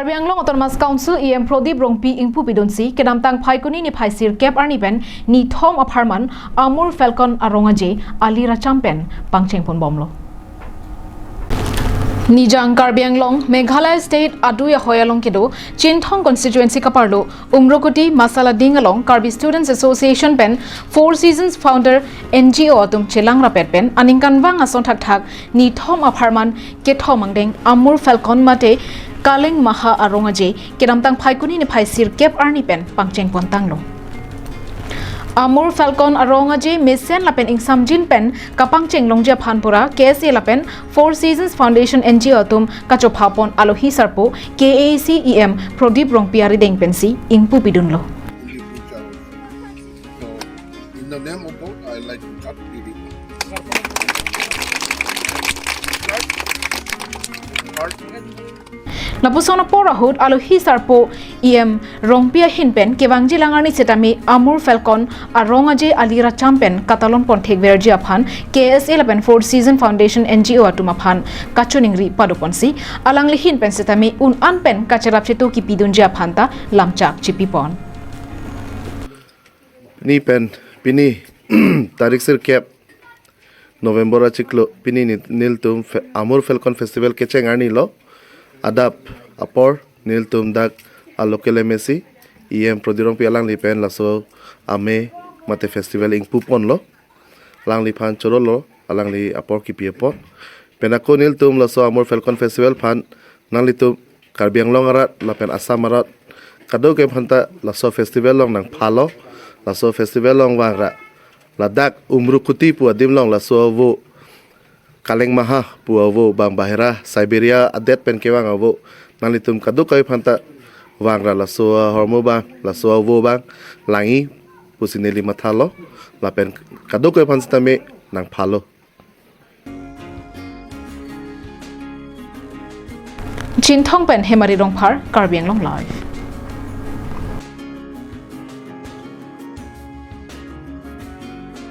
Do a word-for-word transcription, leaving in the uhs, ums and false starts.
Karbi Anglong Autonomous Council E M Prodip Rongpi ingpu pidunsi kedamtang Phaikuni niphai sirkep arni pen nithom apharman Amur Falcon arong aje ali racham pen pangcheng ponbomlo. Nijang Karbi Anglong, Meghalaya State adui ahoi along kedo Chinthong constituency kaparlo Umrukuti Masalading along Karbi Students Association pen Four Seasons founder N G O atum chelang rapet pen aningkanvang ason thakthak nithom apharman kethom angdeng Amur Falcon mate Kaleng Maha arong aje kedamtang Phaikuni niphai sirkep arni pen pangcheng pontanglo. Amur Falcon arong aje mesen lapen ingsamjin pen kapangcheng longji aphan pura K S A lapen Four Seasons Foundation N G O atum kachopha pon alohi sarpo K A A C E M Prodip Rongpi arideng pensi ingpu pidunlo. So, in the name of God, I like to cut the ribbon. Lapuson apor ahut alohi sarpo E M Rongpi ahin pen kevangji lang arni setame Amur Falcon arong aje ali racham pen katalon pon thekverji aphan K S A lapen Four Season Foundation N G O atum aphan kachiningri padoponsi alangli ahin pen setame un-an pen kacherap chetu kipidunji aphan ta lamchak chipipon. Ni pen pini tarik sirkep November achiklo pini ni- nelitum fe- Amur Falcon Festival kecheng arni lo. Adap apor nelitum dak a local M A C E M Prodip Rongpi alangli pen laso ame mate festival ingpu ponlo. Alangliphan chorolo, alangli apor kipi apot. Pen ako nelitum laso Amur Falcon Festival aphan nanglitum Karbi Anglong arat lapen Assam arat kadokave aphanta laso festival along nangphalo. Laso festival along vangra ladak Umrukuti pu adim along laso avo Kaleng Maha pu avo abang bahira Siberia adet pen kevang avo nanglitum kadokave aphanta vangra laso ahormu abang, laso avo abang langji pusi neli mathalo. Lapen kadokave aphan setame nangphalo. Chinthong pen Hemari Rongphar, Karbi Anglong Live.